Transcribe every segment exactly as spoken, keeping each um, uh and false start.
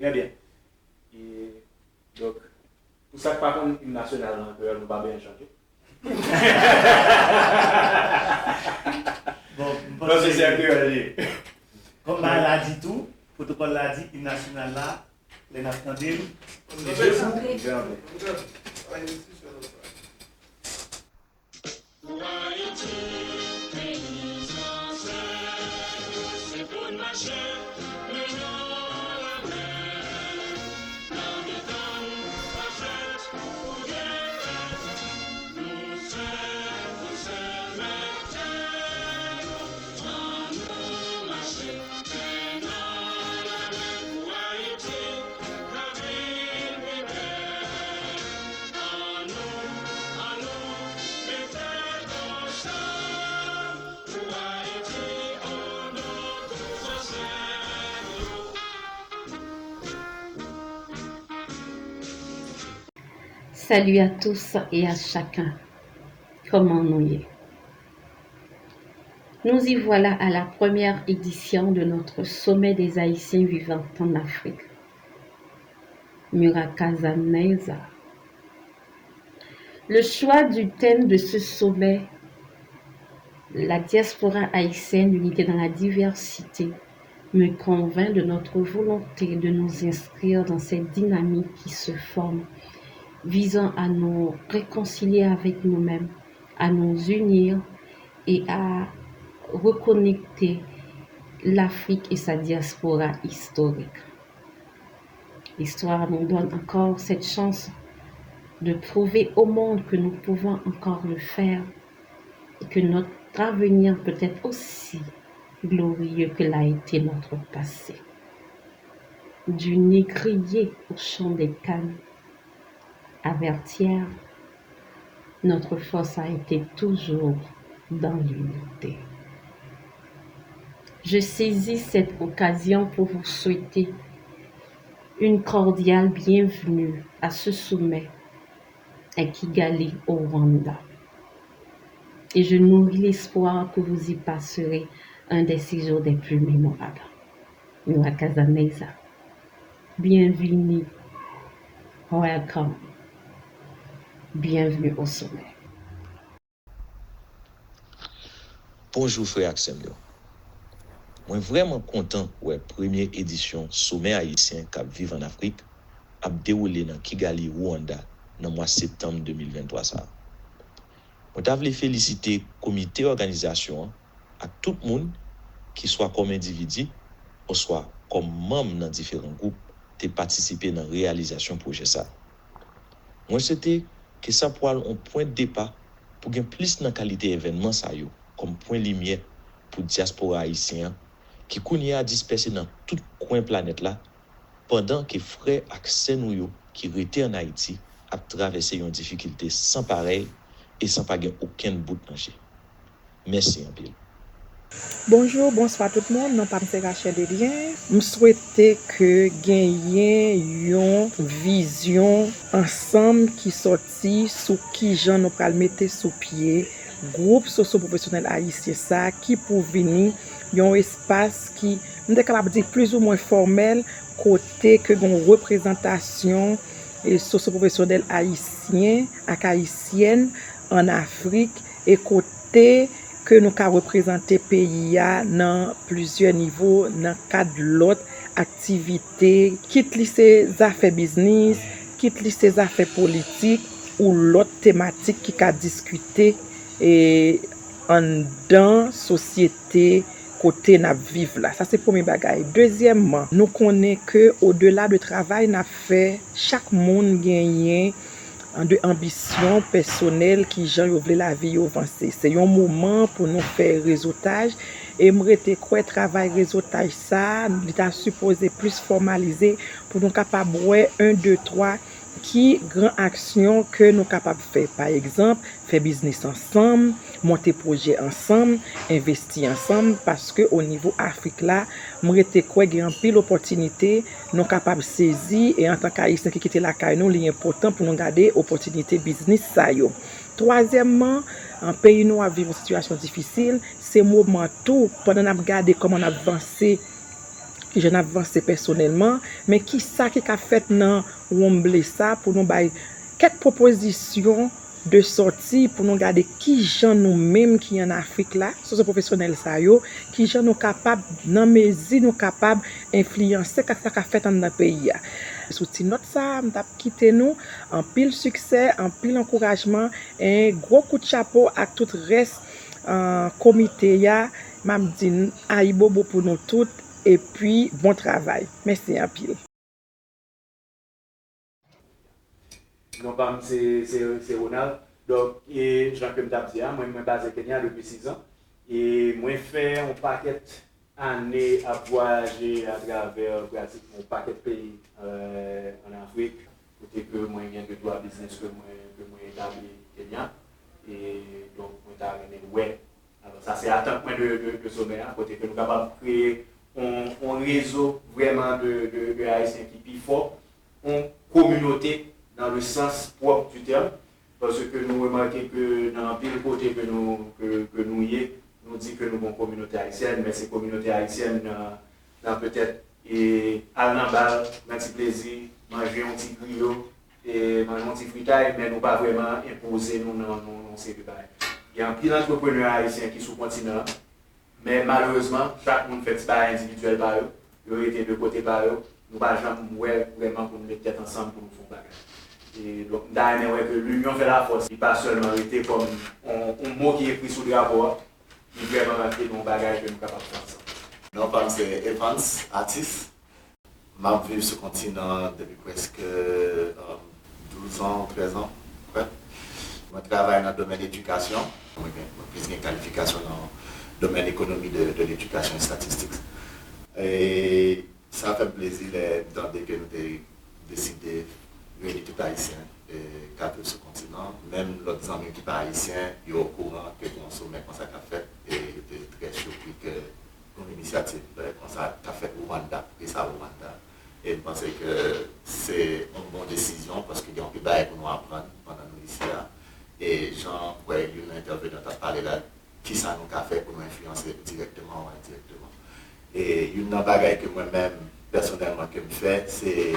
Trè byen. E, donk, pou sa k pa konn im nasyonal la an kreyòl, nou pa bezwen chante. Bon, m panse se an kreyòl li ye. Kòm bagay la di tou, pwotokòl la di, im nasyonal la, lè n ap tande l, se debout. Pou Ayiti, peyi zansèt nou, se pou n mache, men nan lamè. Nan mitan n pa fèt pou defèt, nou sèl pou sèl mèt tè nou. Ann nou mache, men nan lamè pou Ayiti ka vin pi bèl. Annou, annou, mete ansanm pou Ayiti, o non pou zansèt nou. Salut à tous et à chacun. Comment nous y est? Nous y voilà à la première édition de notre sommet des Haïtiens vivant en Afrique. Murakaza Neza. Le choix du thème de ce sommet, la diaspora haïtienne, l'unité dans la diversité, me convainc de notre volonté de nous inscrire dans cette dynamique qui se forme, visant à nous réconcilier avec nous-mêmes, à nous unir et à reconnecter l'Afrique et sa diaspora historique. L'histoire nous donne encore cette chance de prouver au monde que nous pouvons encore le faire et que notre avenir peut être aussi glorieux que l'a été notre passé. Du négrier au champ des cannes, avertir, notre force a été toujours dans l'unité. Je saisis cette occasion pour vous souhaiter une cordiale bienvenue à ce sommet à Kigali, au Rwanda. Et je nourris l'espoir que vous y passerez un des séjours des plus mémorables. Murakaza Neza. Byenvini. Welcome. Bienvenue au sommet. Bonjou frè ak sè m yo. Mwen vrèman kontan wè premye edisyon Somè Ayisyen k ap viv ann Afrik ap dewoule nan Kigali, Rwanda, nan mwa septanm de mil venntwa sa a. Mwen ta vle felisite komite òganizasyon an ak tout moun ki swa kòm endividi oswa kòm manm nan diferan gwoup te patisipe nan reyalizasyon pwojè sa a. Mwen swete ke sa pwal on pwen depa pou gen plis nan kalite evènman sa yo kòm pwen limyè pou dyaspora ayisyen an ki kounye a dispèse nan tout kwen planèt la, pandan ke frè ak sè nou yo ki rete ann Ayiti ap travèse yon difikilte san parèy e san pa gen okenn bout nan je. Mèsi anpil. Bonjou, bonswa tout moun, non pa m se Rachel Elien. M swete ke genyen yon vizyon ansanm ki sòti sou kijan nou pral mete sou pye gwoup sosyopwofesyonèl ayisyen sa a ki pou vini yon espas ki, m te kapab di, plizoumwen fòmèl, kote ke gen yon reprezantasyon sosyopwofesyonèl ayisyen ak ayisyèn ann Afrik e kote ke nou ka reprezante peyi a nan plizyè nivo nan kad lòt aktivite, kit li se zafè biznis, kit li se zafè politik ou lòt tematik ki ka diskite e anndan sosyete kote n ap viv la. Sa se premye bagay. Dezyèmman, nou konnen ke odela de travay n ap fè, chak moun genyen de anbisyon pèsonèl kijan yo vle lavi yo vanse. Se yon moman pou nou fè rezotaj e m rete kwè travay rezotaj sa a, li ta sipoze plis fòmalize pou nou kapab wè en, de, twa ki gran aksyon ke nou kapab fè. Pa egzanp, fè biznis ansanm, monte pwojè ansanm, envesti ansanm, paske o nivo Afrik la, m rete kwè gen anpil opòtinite nou kapab sezi e antanke Ayisyen ki kite lakay nou, li enpòtan pou nou gade opòtinite biznis sa yo. Twazyèmman, peyi nou ap viv yon sitiyasyon difisil, se moman tou, pandan n ap gade kòman n ap vanse Kijan n ap vanse pèsonèlman, men kisa ki ka fèt nan wonmble sa pou nou bay kèk pwopozisyon de sòti pou nou gade kijan nou menm ki ann Afrik la, sosyopwofesyonèl sa yo, kijan nou kapab, nan mezi nou kapab, enfliyanse sa k ap fèt anndan peyi a. Sou ti nòt sa a, m t ap kite nou anpil siksè, anpil ankourajman, e gwo kout chapo ak tout rès, e, komite a. M ap di n ayibobo pou nou tout, epi bon travay. Mèsi anpil. Non pa m se, se, se Ronald. Donk, e, jan ke m t ap di a, mwen, mwen baze Kenya depi sis an. E mwen fè yon pakèt ane ap vwayaje atravè pratikman yon pakèt peyi, e, ann Afrik, kote ke mwen gen de twa biznis ke mwen, ke mwen etabli Kenya. E donk, mwen ta renmen wè Alò, sa se atant mwen de, de, de somè a, kote ke nou kapab kreye yon, yon rezo vrèman de, de, de Ayisyen ki pi fò, yon kominote dans le sens propre du terme, paske nou remake ke nan anpil kote ke nou, ke, ke nou ye, nou di ke nou gen yon kominote ayisyèn, men se kominote ayisyèn nan, nan petèt e al nan bal, nan ti plezi, manje yon ti griyo, e manje yon ti fritay, men nou pa vrèman enpoze nou nan, nan, nan yon seri de bagay. Gen anpil antreprenè ayisyen ki sou kontinan an, men malerezman, chak moun fè ti bagay endividyèl pa yo, yo rete de kote pa yo, nou pa janm wè vrèman pou nou met tèt ansanm pou nou fè yon bagay. E donk, m ta renmen wè ke l'union fait la force, li pa sèlman rete kòm yon, yon mo ki ekri sou drapo a, li vrèman rantre nan yon bagay ke nou kapab fè ansanm. Non pa m se Evans Atis. M ap viv sou kontinan an depi prèske, um, douz an ou trèz an, kwè. Mwen travay nan domèn edikasyon. Mwen gen, mwen plis gen kalifikasyon nan domèn ekonomi de, de l'edikasyon e statistik. E sa fè m plezi lè m tande ke nou te deside reyini tout Ayisyen, e, k ap viv sou kontinan. Menm lòt zanmi m ki pa Ayisyen, yo okouran ke gen yon somè konsa k ap fèt, e yo te trè sipri ke yon inisyativ, e, konsa k ap fèt Rwanda, Risa Rwanda. E m panse ke se yon bon desizyon, paske gen anpil bagay pou nou aprann pandan nou isi a. E jan m kwè youn nan entèvenan t ap pale la, kisa nou ka fè pou nou enfliyanse dirèkteman ou endirèkteman. E youn nan bagay ke mwen menm, pèsonèlman, ke m fè, se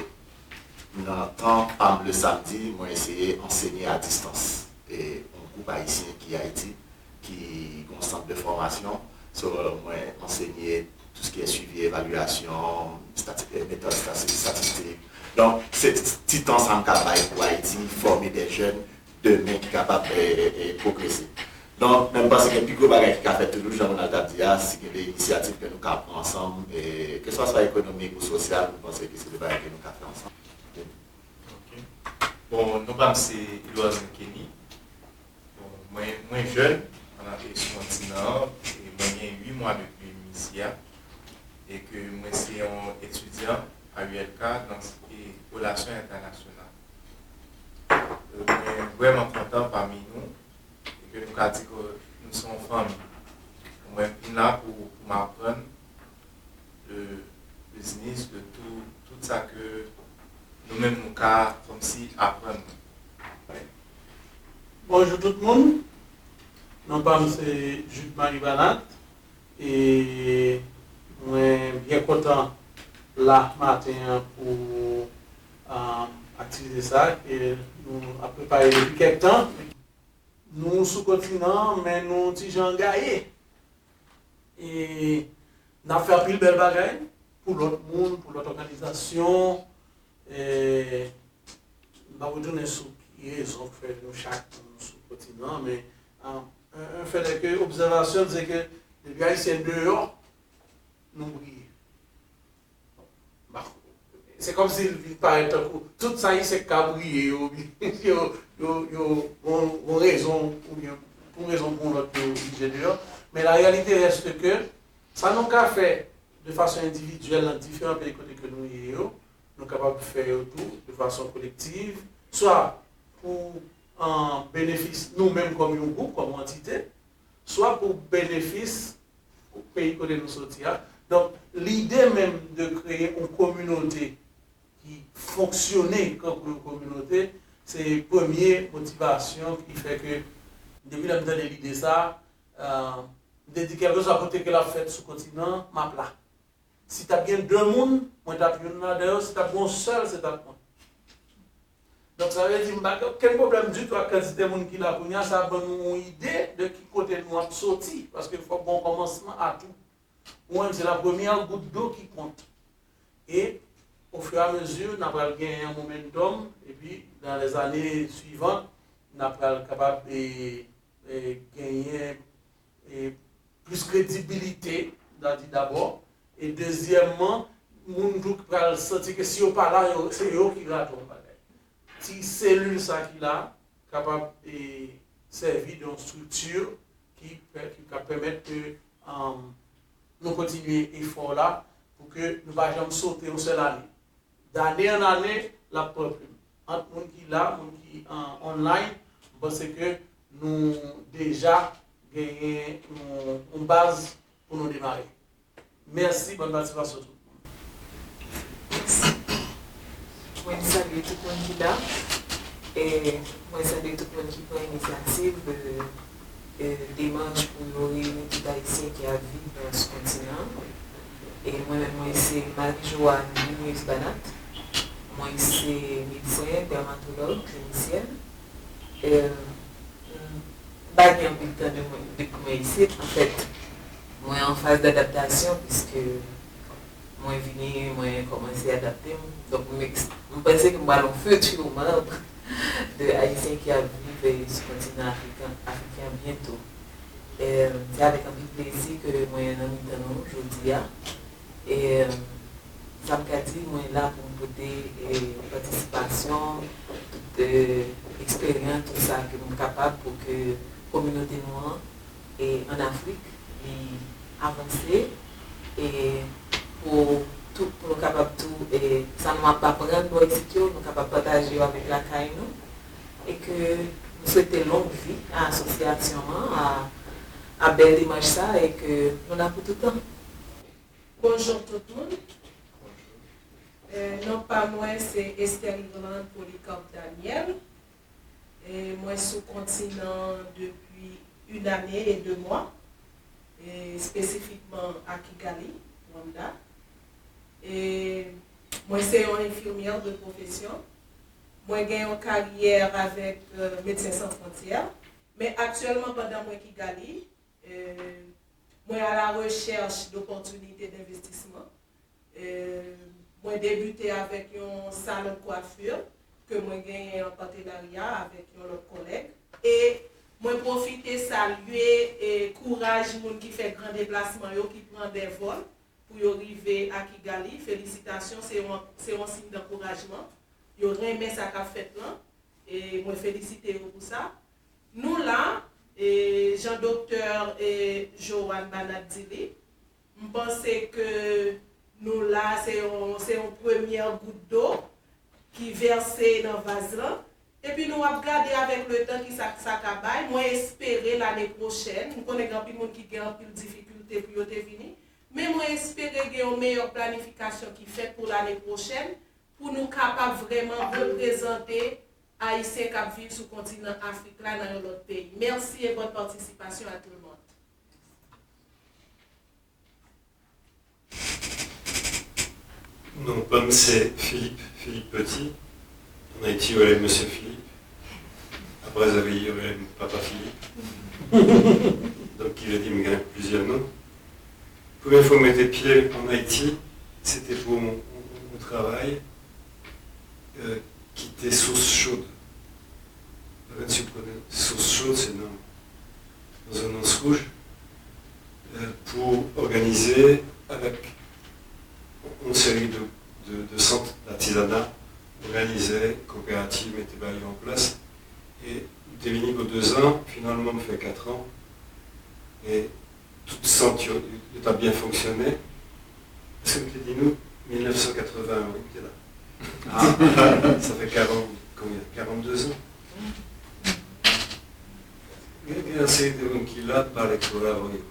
nan tan pa m le samdi, mwen eseye ansenye a distans. E yon gwoup ayisyen ki Ayiti, ki gen yon sant de fòmasyon. So, mwen ansenye tout ce qui est suivi, evalyasyon, stati-, metòd stati-, statistik. Donk, se ti, ti tan sa m ka bay pou Ayiti, fòme de jèn demen ki kapab, e, e, e, pwogrese. Donk, men m panse gen pi gwo bagay ki ka fèt toujou, jan Ronald t ap di a, si gen de inisyativ ke nou ka pran ansanm, e, keswaswa ekonomik ou sosyal, m panse ke se de bagay ke nou ka fè ansanm. Ok. Bon, non pa m se Edouardson Kenny. Bon, mwen, mwen jèn, mwen antre sou kontinan an, e mwen gen uit mwa depi m isi a, e ke mwen se yon etidyan a U L K nan, e, relasyon entènasyonal. E mwen vrèman kontan pami nou, e ke nou ka di ke nou se yon fanmi. Mwen vin la pou, pou m aprann de biznis, de tou, tout sa ke nou menm nou ka kòmsi aprann mwen. Bonjou tout moun, non pa m se Jude Marie Banat, e mwen byen kontan la maten an pou, um, aktivite sa ke nou ap prepare depi kèk tan. Nou sou kontinan an, men nou ti jan gaye. E n ap fè anpil bèl bagay pou lòt moun, pou lòt òganizasyon. E m p ap retounen sou ki rezon k fè nou chak nou sou kontinan an, men, an, an, an fèt ke obsèvasyon se ke depi Ayisyen deyò, nou briye. Bon, se kòmsi l vin parèt tankou tout sa Ayisyen k ka briye yo, yo, yo, yo, gon, gon rezon, oubyen pou yon rezon pou yon lòt, yo oblije deyò. Men la réalité reste que sa nou ka fè de fason endividyèl nan diferan peyi kote ke nou ye yo, nou kapab fè yo tou de fason kolektiv, swa pou, an, benefis nou menm kòm yon gwoup, kòm yon antite, swa pou benefis peyi kote nou soti a. Donk, lide menm de kreye yon kominote ki fonksyone kankou yon kominote, se premye motivasyon ki fè ke, depi lè m tande lide sa, euh, m te di, kèlkeswa kote ke l ap fèt sou kontinan, m ap la. Si t ap gen de moun, mwen t ap youn ladan yo, si t ap gen yon sèl, se t ap mwen. Donk, sa vle di, m pa gen okenn pwoblèm ditou ak kantite moun ki la kounye a, sa ban nou yon ide de ki kote nou ap soti, paske fòk gen yon kòmansman a tou. Ou menm, se la premyè gout dlo ki kont. E, au fur et à mesure, n a pral genyen yon momentum, epi, dans les années suivantes, n a pral kapab, e, e, genyen, e, plis kredibilite, n a di dabò, e dezyèmman, moun tou pral santi ke si yo pa la, yo, se yo ki rate yon bagay. Ti selil sa ki la, kapab, e, sèvi de yon estrikti ki, pè- ki ka pèmèt ke, um, nou kontinye efò la pou ke nou pa janm sote yon sèl ane. D'ane an ane, l ap pran plim. Ant moun ki la, moun ki an online, m panse ke nou deja genyen yon, yon baz pou nou demare. Mèsi, bòn patisipasyon tout moun. Mwen salye tout moun ki la. E mwen salye tout moun ki pran inisyativ, e, e, demach pou yo reyini tout Ayisyen ki ap viv sou kontinan an. E mwen menm, mwen se Marie Joanne Munoz Banat. Mwen se medsen, dèmatològ, klinisyèn. E, m pa gen anpil tan de mwen, depi mwen isit. Anfèt, mwen an faz d'adaptation, puisque mwen vini, mwen kòmanse adapte m. Donk, m, eks- m panse ke m pral yon futur membre de Ayisyen ki ap viv, eh, sou kontinan afrikan, afriken an byento. Eh, se avèk anpil plezi ke mwen nan mitan nou jodi a. E, eh, sa m ka di, mwen la pou m pote, eh, patisipasyon, tout, eh, eksperyans, tout sa ke m kapab pou ke kominote nou an, eh, ann Afrik, li avanse, e pou tou, pou nou kapab tou, eh, sa nou ap aprann bò isit yo, nou kapab pataje yo avèk lakay nou, e ke m swete long vi a asosyasyon an, a, a bèl demach sa, e ke nou la pou tout tan. Bonjou tout moun. Eh, non pa mwen se Esther Irlande Polycarpe Daniel. E mwen sou kontinan depi une année et deux mois, e espesifikman a Kigali, Rwanda. E mwen se yon enfimyè de pwofesyon. Mwen gen yon karyè avèk, eh, Médecins Sans Frontières. Men aktyèlman, pandan mwen Kigali, eh, mwen à la recherche d'opportunités d'investissement. Eh, mwen debite avèk yon salon de coiffure ke mwen genyen an patenarya avèk yon lòt kòlèg. E mwen pwofite salye, eh, kouraj moun ki fè gran deplasman yo, ki pran de vòl pou yo rive a Kigali. Felisitasyon, se yon, se yon siy dankourajman. Yo renmen sa k ap fèt lan. E mwen felisite yo pou sa. Nou la, e jan doktè, e Joanne Banat di li, m panse ke nou la, se yon, se yon premyè gout dlo ki vèse nan vaz lan. Epi nou ap gade avèk letan kisa sa ka bay. Mwen espere lane pwochèn, m konnen gen anpil moun ki gen anpil difikilte pou yo te vini, men mwen espere gen yon meyè planifikasyon ki fèt pou lane pwochèn, pou nou kapab vrèman reprezante Ayisyen k ap viv sou kontinan Afrik la nan yon lòt peyi. Mèsi e bòn patisipasyon a tout le monde. Non pa m se Philippe, Philippe Petit. Ann Ayiti, yo rele m Mesye Philippe. Apre Zaveyi, yo rele m Papa Philippe. Donk, ki vle di m gen plizyè non. Premye fwa mwen te pye an Ayiti, se te pou yon, yon, yon travay, euh, ki te Source Chaude. Mwen si w konnen Source Chaude, se nan, nan zòn Anse Rouge, euh, pou òganize avèk yon seri de, de, de sant d'atizana, òganize koperativ, mete bagay yo an plas. E m te vini pou dezan, finalman m fè katran. E tout sant yo, yo t ap byen fonksyone. Èske m te di nou? Mil nèf san katreven, wi, m te la. Ah, sa fè karant, konbyen? Karannde zan. Gen, gen yon seri de moun ki la, m pale kreyòl avan yo.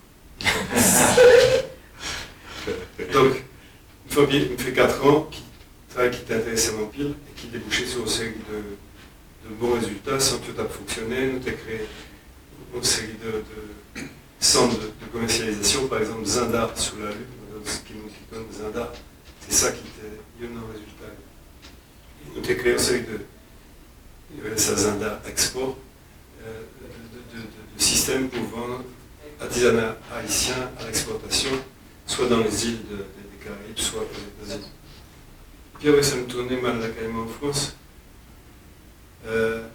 Donk, m fè, m fè katran, ki, travay ki te enterese m anpil, e ki debouche sou yon seri de, de bon rezilta, sant yo t ap fonksyone, nou te kreye yon seri de, de sant de, de komèsyalizasyon, pa egzanp, Zanda sou Lali, ki moun ki konn zanda. Se sa ki te youn nan rezilta yo. E nou te kreye yon seri de, yo rele sa zanda expo, euh, de, de, de, de, de sistèm pou vann atizana ayisyen a lekspòtasyon, swa dans les îles de, de, des Caraïbes, swa aux États-Unis. Pi apre sa, m tounen, m al lakay mwen an Frans. Euh,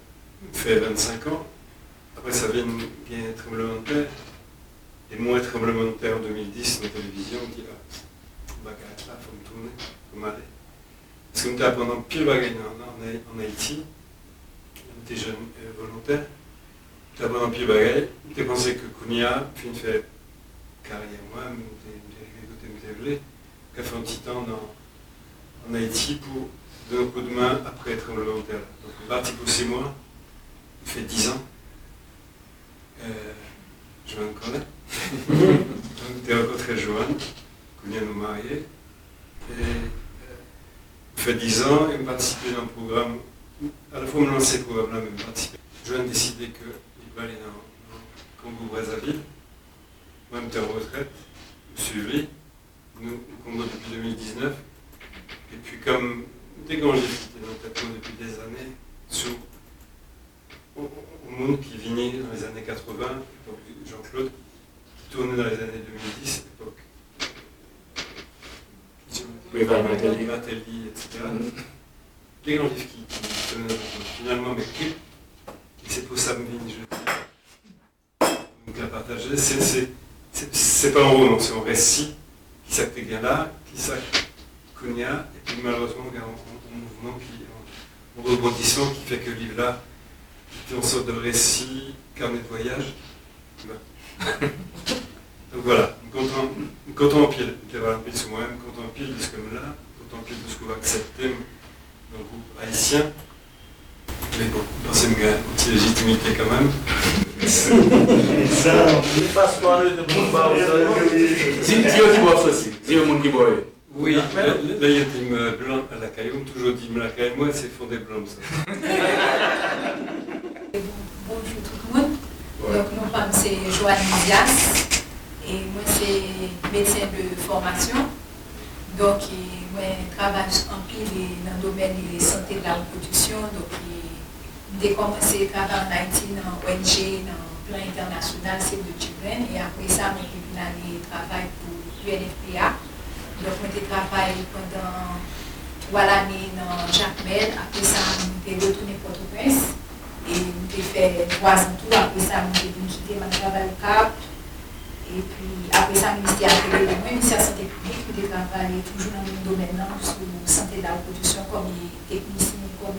m fè vennsenk an. Apre sa vin gen tranblemanntè. E m wè tranblemanntè an de mil dis nan televizyon, m di, a, bagay la, fò m tounen, fò m ale. Paske m te aprann anpil bagay nan, nan, ann Ay-, ann Ayiti. M te jèn, euh, volontè. M te aprann anpil bagay. M te panse ke kounye a, m fin fè karyè mwen, m te, m te rive kote m te vle. M ka fè yon ti tan nan, ann Ayiti pou ban yon koudmen apre tranblemanntè la. Donk, m pati pou sis mwa, m fè dis an. Euh, Joanne konnen. Donk, m te rankontre Joanne, kounye a nou marye. E, euh, m fè dis an e m patisipe nan pwogram, alafwa m lanse pwogram la, men m patisipe. Joanne deside ke li prale nan, nan Kongo Brazzaville. Mwen, m te an retrèt, m swiv li. Nou, nou Kongo depi de mil diznèf. Epi, kòm m te gen yon liv ki te nan tèt mwen depi dèzane, sou yon, yon, yon moun ki vini nan lèzane katreven, epòk Jean-Claude, ki tounen nan lèzane de mil dis, epòk Préval Martelly. Martelly, et cetera. Mhm. Te gen yon liv ki, ki tounen nan tèt mwen. Finalman, m ekri, e se pou sa m vin jodi a. Pou nou ka pataje. Se, se, se, se pa yon woman, se yon resi. Kisa k te gen la, kisa k kounye a, epi malerezman, gen yon, yon, yon mouvman ki, yon, yon rebondisman ki fè ke liv la, ki te yon sòt de resi, carnet de voyage. Donk, vwala, m kontan, m kontan anpil, m te pale anpil sou mwen, m kontan anpil de ske m la, m kontan anpil de ske w aksepte m nan gwoup ayisyen. Men bon, m panse m gen yon ti lejitimite kanmenm. Sa, li pa swa nou te pou ba ou sa. Di, di yo ki bò w soti. Di yo moun ki bò yo. Wi, lè, lè, lè yo di m, euh, blan lakay ou, m toujou di m lakay mwen, se Fondèblan sa. Bon, bonjou tout moun. Donk, non pa m se Joanne Lysias. E mwen se medsen de fòmasyon. Donk, e, mwen travay anpil, e, nan domèn, e, sante de la repwodiksyon. Donk, e, m te kòmanse travay ann Ayiti nan O N G, nan plan entènasyonal, Save the Children. E apre sa, mwen te vin ale travay pou U N F P A. Donk, mwen te travay pandan twa lane nan Jakmèl. Apre sa, mwen te retounen Pòtoprens. E m te fè twa zan tou. Apre sa, mwen te vin kite, m al travay Okap. Epi, apre sa, ministè a te rele mwen, ministè sante piblik, m te travay toujou nan menm domèn nan, sou sante de la repwodiksyon, kòm teknisyen, kòm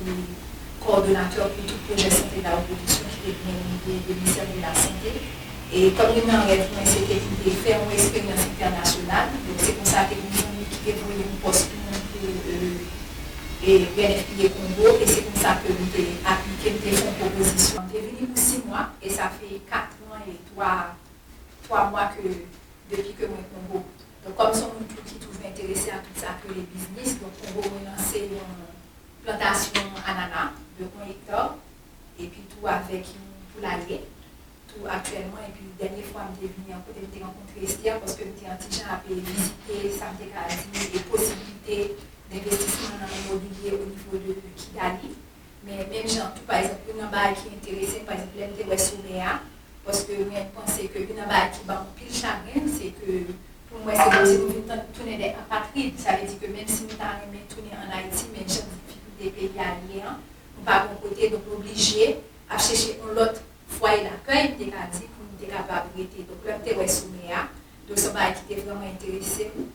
kowòdonatè pou tout pwojè sante de la repwodiksyon ki te vin de, de ministè de la sante. E kòm youn nan rèv mwen, se te pou m te fè yon eksperyans entènasyonal. Donk, se konsa ke yon zanmi ki te voye yon pòs pou mwen pou, e, e, U N F P A Kongo, e se konsa ke m te aplike, m te fè yon pwopozisyon. M te vini pou sis mwa, e sa fè kat an e twa twa mwa ke, depi ke mwen Kongo. Donk, kòm se yon moun tou ki toujou enterese a tout sa ki rele biznis, donk, Kongo, mwen lanse yon plantasyon anana de yon ekta, epi tou avèk yon poulaye, tou aktyèlman, epi dènye fwa m te vini an kote m te rankontre Esther, paske m te yon ti jan ap vizite, sa m te ka di, e posiblite denvestisman nan imobilye o nivo de Kigali. Men menm jan tou, pa egzanp, youn nan bagay ki enterese m, pa egzanp, lè m te wè somè a, paske mwen panse ke youn nan bagay ki ban m anpil chagren, se ke pou m wè se kòmsi nou vin tan-, tounen de apatrid. Sa vle di ke menm si nou ta renmen tounen ann Ayiti, men jan difikilte peyi a ye an, nou pa gen kote, donk nou oblije ap chèche yon lòt fwaye dakèy, m te ka di, pou nou te kapab rete. Donk lè m te wè somè a, donk se yon bagay ki te vrèman enterese m.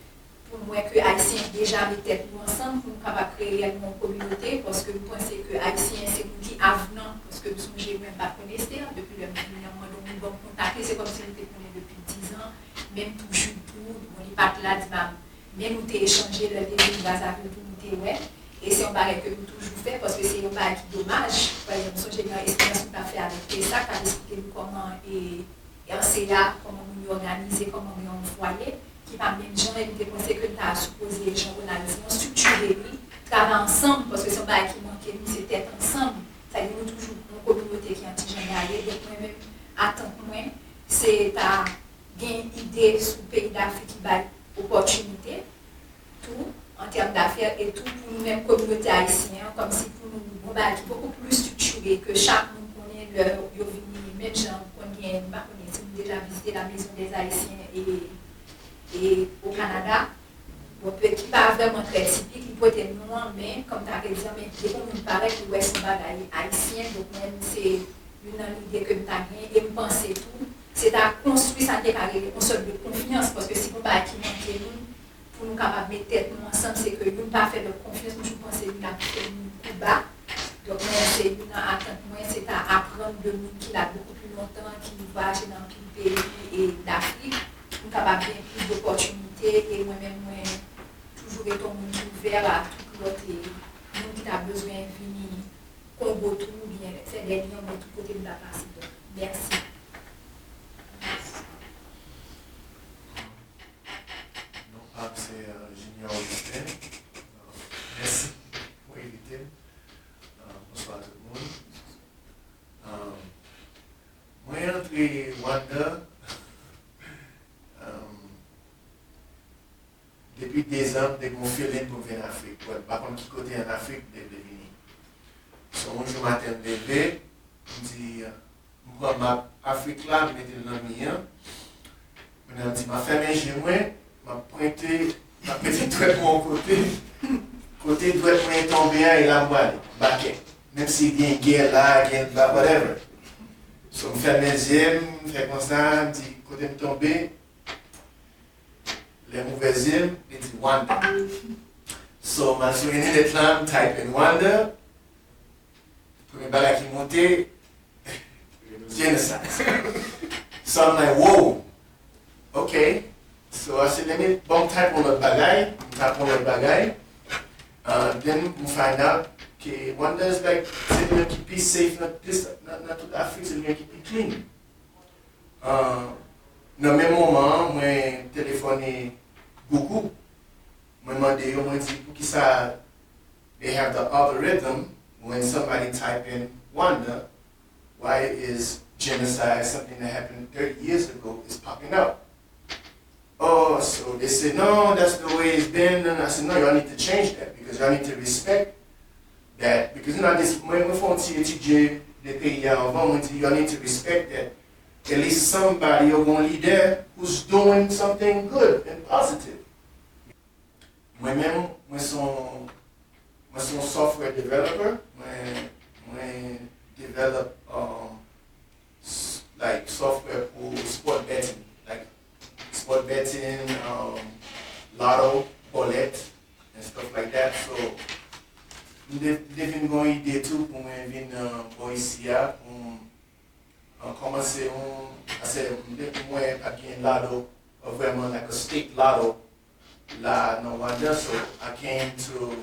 Pou m wè ke Ayisyen deja met tèt nou ansanm pou nou kapab kreye reyèlman yon kominote, paske m panse ke Ayisyen se moun ki avnan, paske m sonje mwen m pa t konn Esther, depi lè m vini an, m mande yon moun ban m kontak li, se kòmsi nou te konnen depi diz an, menm tou Jude tou, bon, li pa t la, di m, men nou te echanje, lè l te vini Brazzaville tou, nou te wè, e se yon bagay ke nou toujou fè, paske se yon bagay ki domaj, pa egzanp, m sonje nan eksperyans nou t ap fè avèk Tessa, k ap esplike nou kòman, e, e anseye a, kòman moun yo òganize, kòman gen yon fwaye, ki pa menm jan, e m te panse ke n ta sipoze, jan Ronald di, nou estrikire li, travay ansanm, paske se yon bagay ki manke nou, se tèt ansanm. Sa di nou toujou yon kominote ki yon ti jan gaye. Donk mwen menm, atant mwen, se ta gen ide sou peyi Dafrik ki bay opòtinite tou, an tèm dafè, e tou pou nou menm kominote ayisyen an, kòmsi pou nou, yon bagay ki bokou pli estriktiye, ke chak moun konnen lè yo vini, menm jan konn gen, m pa konnen si nou deja vizite la Maison des Haïtiens e, e o Kanada. Bon, pe ki pa vrèman trè tipik, li pote non an, men, kòm ta vle di, men depi yon moun parèt, li wè se yon bagay ayisyen, donk mwen menm se youn nan lide ke m ta gen, e m panse tou, se ta konstwi sa ki te ka rele yon sòt de konfyans, paske si gon bagay ki manke nou, pou nou kapab met tèt nou ansanm, se ke youn pa fè lòt konfyans, m toujou panse youn ap fè youn kou ba. Donk, mwen, se youn nan atant mwen, se ta aprann de moun ki la bokou pli lontan, ki vwayaje nan anpil peyi e Dafrik, pou n kapab gen plis dopòtinite, e mwen menm, mwen toujou rete yon moun ki ouvè a tout lòt e moun ki ta bezwen vini Kongo tou, oubyen fè dè lyen, oubyen tout kote m ta pase. Donk, mèsi. Non pa m se Junior Augustin. Mèsi pou envite m. Bonswa tout moun. Mwen antre Rwanda depi dezan, m te gen yon feeling pou m vin Afrik. But m pa konn ki kote an Afrik m te vle vini. So yon jou maten m leve, m di, m pran map Afrik la, m mete l nan mi an. Kounye a m di, m ap fèmen je mwen, m ap pwente, m ap mete dwèt mwen yon kote. Kote dwèt mwen tonbe a, e la m prale. Bakè. Menm si gen gè la, gen whatever. So m fèmen je m, m fè konsa, m di, kote m tonbe, lè m ouvè je m, li di Rwanda. So m al sou entènèt la, m type in Rwanda. Premye bagay ki monte, genocide. So I'm like, whoa, ok. So I said, let me, bon, m type yon lòt bagay, m type yon lòt bagay. Uh, then m find out ke Rwanda is like, se li menm ki pi safe nan, nan, nan tout Afrik, se li menm ki pi clean. Uh, nan menm moman an, mwen telefone Google. Mwen mande yo, mwen di, poukisa they have the algorithm when somebody type in Rwanda, why is genocide, something that happened thirty years ago, is popping up? Oh, so they say, no, that's the way it's been. And I said, no, y'all need to change that because y'all need to respect that. Because, you know, this, mwen, mwen fè yon ti etidye de peyi a anvan, mwen di, y'all need to respect that. At least somebody, yo gon lidè who's doing something good and positive. Mwen menm, mwen se yon, mwen se yon software developer. Mwen, mwen develop, um, like, software pou sport betting, like sport betting, um, lotto, bòlèt, and stuff like that. So, m te, m te vin gon ide tou pou mwen vin, uh, bò isi a, pou m An kòmanse yon, paske m te, mwen pa t gen lotto, vrèman, like a state lotto la nan Rwanda, so I came to,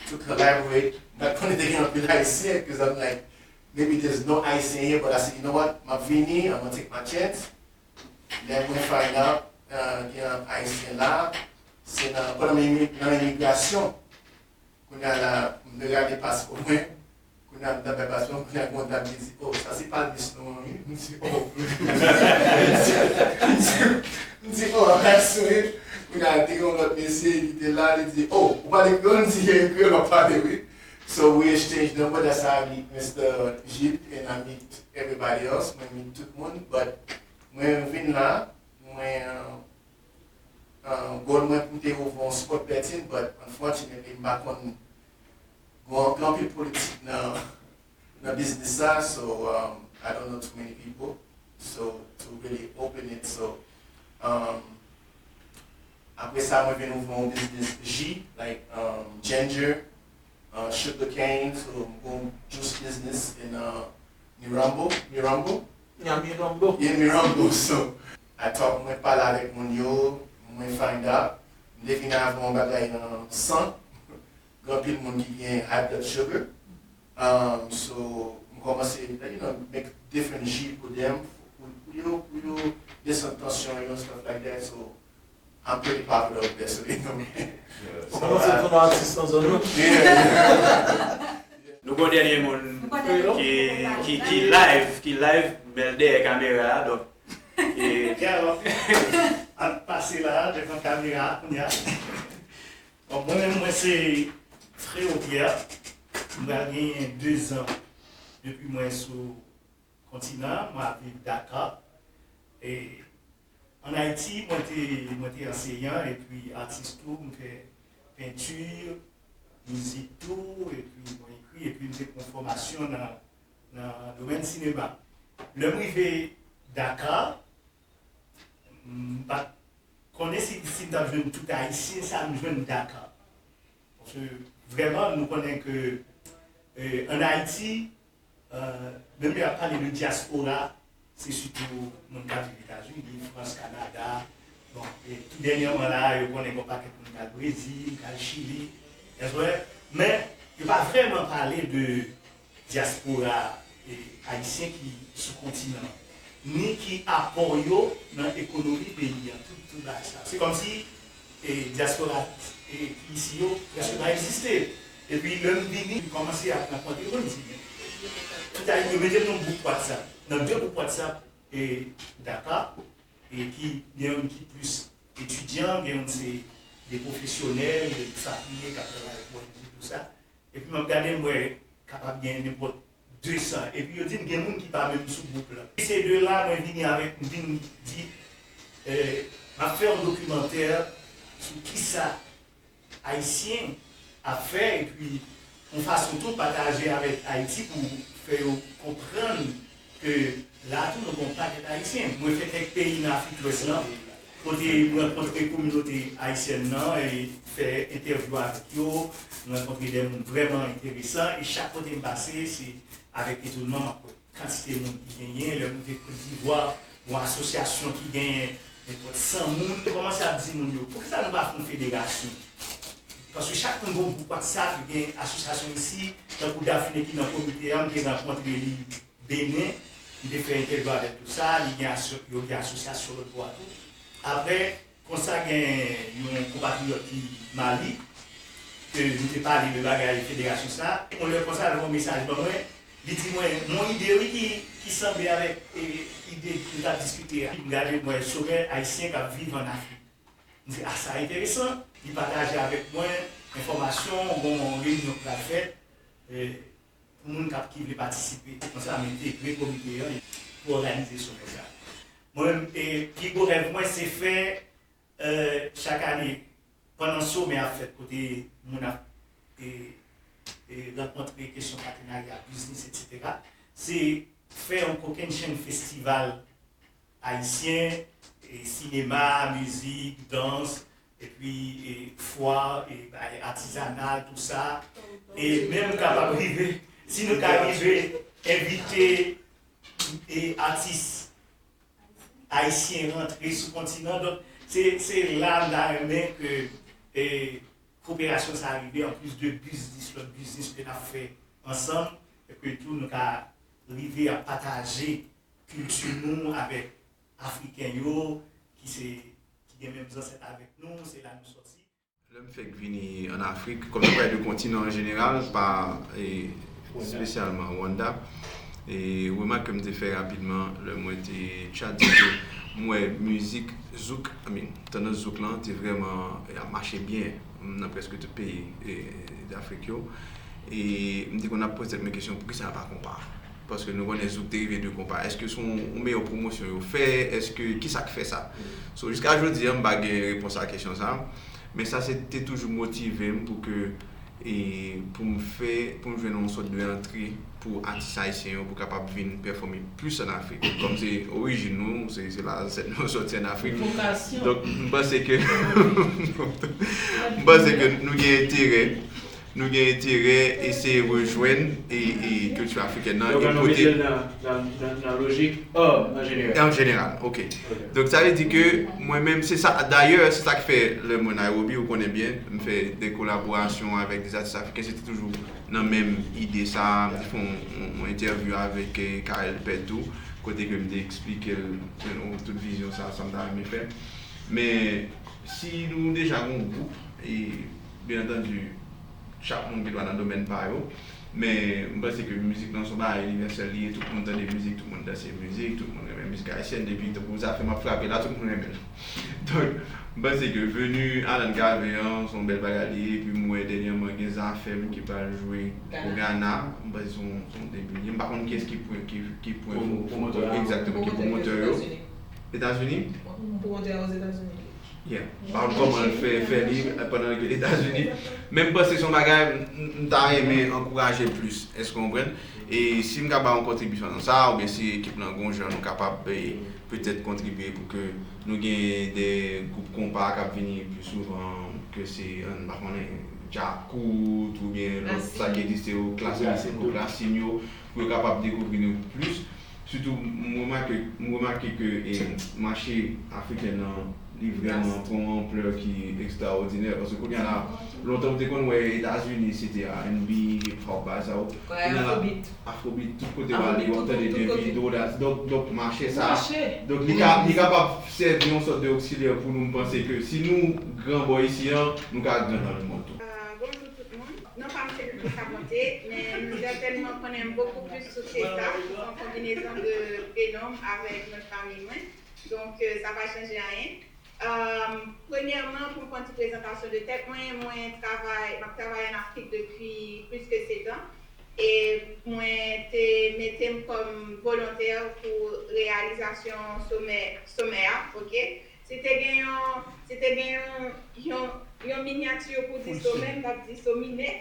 to collaborate. M pa t konnen te gen anpil Ayisyen, cause I'm like, maybe there's no Ayisyen here, but I said, you know what, m ap vini, I'm gonna take my chance. Lè mwen find out, uh, gen Ayisyen la, se nan, pandan m nan imigrasyon, Kounye a la, m te gade paspò mwen. Kounye a m t ap bay paspò m, kounye a gon dam ki di, oh, sa se pa Lis nou an wi. M di, oh. M di, oh, that's sweet. Kounye a te gen yon lòt mesye ki te la, li di, oh, ou pale kreyòl? M di, yeah, kreyòl m ap pale wi. So we exchange number, that's how I meet Mister Gilles and I meet everybody else. Mwen meet tout moun, but mwen vin la, mwen, uh, goal mwen pou m te ouvri yon sport betting, but unfortunately, m pa konn, gon gen anpil politik nan, nan biznis sa, so, um, I don't know too many people, so, to really open it, so, um, apre sa, mwen vin ouvri yon biznis ji, like, um, ginger, uh, sugar cane, so, m gon juice business in, uh, Mirambo, Mirambo? Yeah, Mirambo. Yeah, Mirambo. So, I talk, mwen pale avèk moun yo, mwen find out. M te vin avè yon bagay nan san. Gen anpil moun ki gen high blood sugar. Um, so, m kòmanse, you know, make different ji pou dem, pou, pou yo, pou yo desann tansyon yo, stuff like that. So, I'm pretty popular with that, so they know me. Ou kòmanse tounen atis nan zòn nan? Yeah. Nou gon dènye moun ki, ki, ki live, ki live, men l dèyè kamera a, donk. E, Al pase la devan kamera a kounye a. Bon, mwen menm, mwen se Freo Pierre. M pral genyen dezan depi mwen sou kontinan, mwen ap viv Dakar. E ann Ayiti, mwen te, mwen te anseyan epi atis tou, m fè penti, mizik tou, epi mwen ekri, epi m te pran fòmasyon nan, nan domèn sinema. Lè m rive Dakar, m pa t konnen si, si m t ap jwenn tout Ayisyen sa m jwenn Dakar. Paske vrèman, nou konnen ke, eh, ann Ayiti, eh, menm lè y ap pale de dyaspora, se sitou moun k ap viv Etazini, Frans, Kanada. Bon, e tou dènyèman la, yo konnen gen yon pakèt moun k al Brezil, k al Chili. That's right. Men, yo pa vrèman pale de dyaspora, eh, ayisyen ki sou kontinan an, ni ki apò yo nan ekonomi peyi an, tout, tout bagay sa. Se kòmsi, eh, dyaspora, eh, ki isi yo prèske pa egziste. Epi lè m vini, m kòmanse ap rankontre moun, m di, men, tout Ayiti, yo mete m nan gwoup WhatsApp. Nan de gwoup WhatsApp, eh, Dakar, e ki gen youn ki plis etidyan, gen youn se de pwofesyonèl, de sa ki ye, k ap travay pou O N G, tou sa. Epi m ap gade, m wè kapab gen nenpòt de san. Epi yo di m gen moun ki pa menm sou gwoup la. Se de la, mwen vini avèk, m vin di, eh, m ap fè yon dokimantè sou kisa Ayisyen ap fè, epi yon fason tou pataje avèk Ayiti pou fè yo konprann ke la tou nou gen yon pakèt Ayisyen. Mwen fè kèk peyi nan Afrik Lwès lan, kote m rankontre kominote ayisyèn nan e fè entèvyou avèk yo, m rankontre de moun vrèman enteresan, e chak kote m pase, se avèk etonman m ap wè kantite moun ki genyen. Lè m rive Kot Divwa, yon asosyasyon ki genyen nenpòt san moun, m kòmanse ap di moun yo, poukisa nou pa fè yon federasyon? Paske chak moun gen yon gwoup WhatsApp, gen asosyasyon isi, tankou Dafine ki nan komite a, m te rankontre li Benin, m te fè entèvyou avèk tou sa, li gen aso-, yo gen asosyasyon lòt bò a tou. Apre, konsa gen yon konpatriyòt ki Mali, ke m te pale de bagay federasyon sa, yon lè konsa, l voye yon mesaj ban mwen, li di mwen, m gen yon ide wi ki, ki sanble avèk, e, ide nou t ap diskite a. M gade, m wè Somè Ayisyen k ap viv ann Afrik. M di, a, sa enteresan. Li pataje avèk mwen enfòmasyon, bon, yon reyinyon k pral fèt, e, pou moun k ap, ki vle patisipe. Konsa, m entegre komite an pou òganize somè sa. Mwen menm, e, pi gwo rèv mwen, se fè, e, chak ane, pandan somè ap fèt, kote moun ap, e, e, rankontre kesyon patenarya, biznis, etsetera, se fè yon kokennchenn festival ayisyen, e, sinema, mizik, dans, epi, e, fwa, e, bagay atizanal, tou sa. E menm kapab rive, si nou ka rive envite, e, atis ayisyen rantre sou kontinan. Donk, se, se la m ta renmen ke, e, koperasyon sa rive, anplis de biznis, lòt biznis ke n ap fè ansanm, e ke tou nou ka rive ap pataje kilti nou avèk Afriken yo, ki se, ki gen menm zansèt avèk nou, se la nou sòti. Lè m fèk vini ann Afrik, kòm nou pale de kontinan an jeneral, pa, e, espesyalman Rwanda, e, remak ke m te fè rapidman lè mwen te Tchad, se ke m wè mizik zouk, I mean, tandans zouk lan te vrèman, e, ap mache byen nan prèske tout peyi, e, Afrik yo. E m te konn ap poze tèt mwen kesyon, poukisa yo pa konpa? Paske nou konnen zouk te rive de konpa. Èske se yon, yon meyè pwomosyon yo fè? Èske, kisa k fè sa? So, jiska jodi a, m pa gen repons a kesyon sa. Men sa se te toujou motive m pou ke, e, pou m fè, pou m jwenn yon sòt de antre pou atis ayisyen yo, pou kapab vin pèfòme plis ann Afrik. Kòm se orijin nou, se, se la zansèt nou sòti ann Afrik. Donk, m panse ke, m panse ke nou gen enterè, nou gen enterè eseye rejwenn e, e kilti afrikèn nan e pote. Donk, an nou mete l nan, nan, nan, nan lojik an jeneral. An jeneral, ok. Donk, sa vle di ke mwen menm, se sa, dayè, se sa k fè lè mwen Nairobi, ou konnen byen, m fè de kolaborasyon avèk de atis afriken, se te toujou nan menm ide sa a. M te fè yon, yon, yon entèvyou avèk, eh, Carel Pèt tou, kote ke m te eksplike l, you know, tout vizyon sa a, sa m ta renmen fè. Men, si nou deja gen yon gwoup, e, byen antandi, chak moun gen dwa nan domèn pa yo, men m panse ke mizik lan se yon bagay inivèsèl li ye, tout moun tande mizik, tout moun danse mizik, tout moun renmen mizik ayisyèn, depi tankou zafè m ap frape la, tout moun renmen l. Donk, m panse ke veni Alan Cavé an, se yon bèl bagay li ye, epi m wè dènyèman gen Zafèm ki pral jwe o Ghana, m panse se yon, se yon debut li ye. M pa konn kiyès ki pran, ki, ki pran Pwomotè a. Egzakteman, ki pwomotè yo. Etazini? Pwomotè a Ozetazini. Yeah. M pa konn kòman l fè, fè li pandan l Etazini. Men m panse se yon bagay m, m, m ta renmen ankouraje l plis. Èske w konprann? E si m ka ba yon kontribisyon nan sa, oubyen si ekip lan gon jan nou kapab, e, petèt kontribye pou ke nou gen de gwoup konpa k ap vini pi souvan, ke se, m pa konnen, Djakout oubyen lòt sa ki egziste yo, Klasin, Klasin yo, pou yo kapab dekouvri nou plis. Sitou, m remake, m remake ke, e, mache afriken nan, li vrèman pran yon anplè ki ekstraòdinè. Paske kounye a la, lontan ou te konn wè Etazini, se te R and B, hip hop, bagay sa yo. Kounye a la, Afrobeat, tout kote w ale, w ap tande de Vido, donk, donk, mache sa. Donk, li ka, li kapab sèvi yon sòt de oksilyè pou nou. M panse ke si nou gran bò isi an, nou ka gran nan lemonn tou. Ah, bonjou tout moun. Non pa m se Public Savanté, men nou sètènman konnen m bokou plis sou Sesa, se yon konbinezon de, de non m avèk non fanmi mwen. Donk, euh, sa pa chanje anyen. Euh, premyèman, pou m fè yon ti prezantasyon de tèt mwen, mwen travay, m ap travay ann Afrik depi plis ke sèt an. E mwen te mete m kòm volontè pou reyalizasyon somè, somè a, oke? Si te gen yon, si te gen yon, yon, yon minyati pou di somè, m t ap di somine.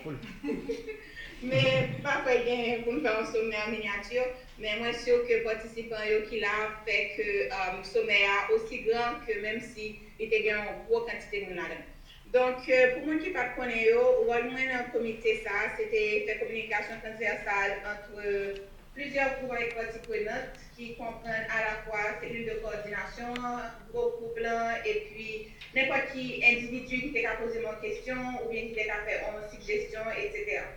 Men m pa kwè gen pou m fè yon somè an minyati. Men mwen si ke patisipan yo ki la fè ke, um, somè a osi gran ke menm si li te gen yon gwo kantite moun ladan l. Donk, euh, pou moun ki pa t konnen yo, wòl mwen nan komite sa a, se te fè kominikasyon transvèsal ant plizyè gwoup avèk pati prenant ki konprann alafwa selil de kowòdinasyon an, gwo gwoup lan, epi nenpòt ki endividi ki te ka poze m yon kesyon oubyen ki te ka fè yon sigjesyon, etsetera.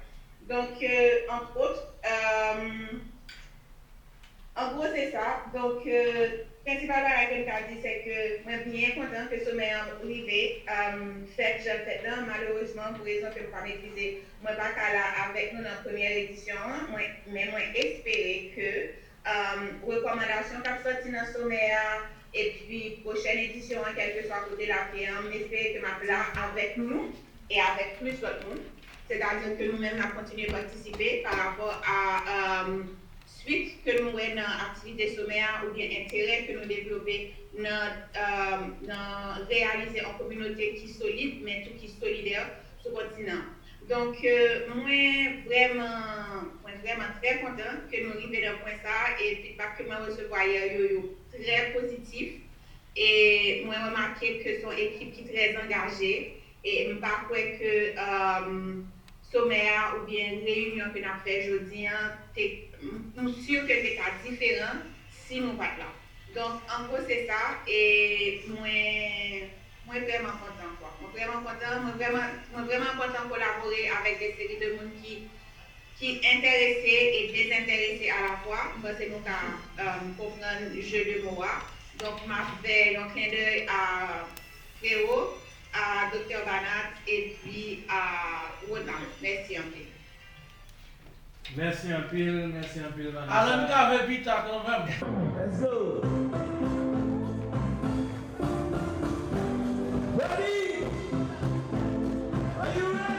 Donk, euh, entre autres, euh, an gwo, se sa. Donk, euh, prensipal bagay ke m ka di, se ke mwen byen kontan ke somè an rive, euh, fèt jan l fèt lan. Malerezman, pou rezon ke m pa metrize, mwen pa ka la avèk nou nan premyè edisyon an, mwen, men mwen espere ke, um, rekòmandasyon k ap sòti nan somè a, epi pwochèn edisyon an, kèlkeswa kote l ap ye an, m espere ke m ap la avèk nou e avèk plis lòt moun. Sètadi ke nou menm n ap kontinye patisipe pa rapò a, um, swit ke nou wè nan aktivite somè a oubyen enterè ke nou devlope nan, um, nan reyalize yon kominote ki solid, men tou ki solidè sou kontinan an. Donk, euh, mwen vrèman, mwen vrèman trè kontan ke nou rive nan pwen sa a, e feedback ke mwen resevwa yè yo, yo trè pozitif. E mwen remake ke se yon ekip ki trè angaje, e m pa kwè ke, um, somè a oubyen reyinyon ke n ap fè jodi an, te, m, m si ke te ka diferan si nou pa t la. Donk, an gwo, se sa, e mwen, mwen vrèman kontan, kwa. Mwen vrèman kontan, mwen vrèman, mwen vrèman kontan kolabore avèk de seri de moun ki, ki enterese e dezenterese alafwa. M panse nou ka, um, konprann jeu de mots a. Donk, m ap fè yon clin d'œil a Frero, a Doktè Banat, epi a Ronald. Mèsi anpil. Mèsi anpil, mèsi anpil, Vanessa. Alan Cavé pita kanmenm. Let's go. Ready? Are you ready?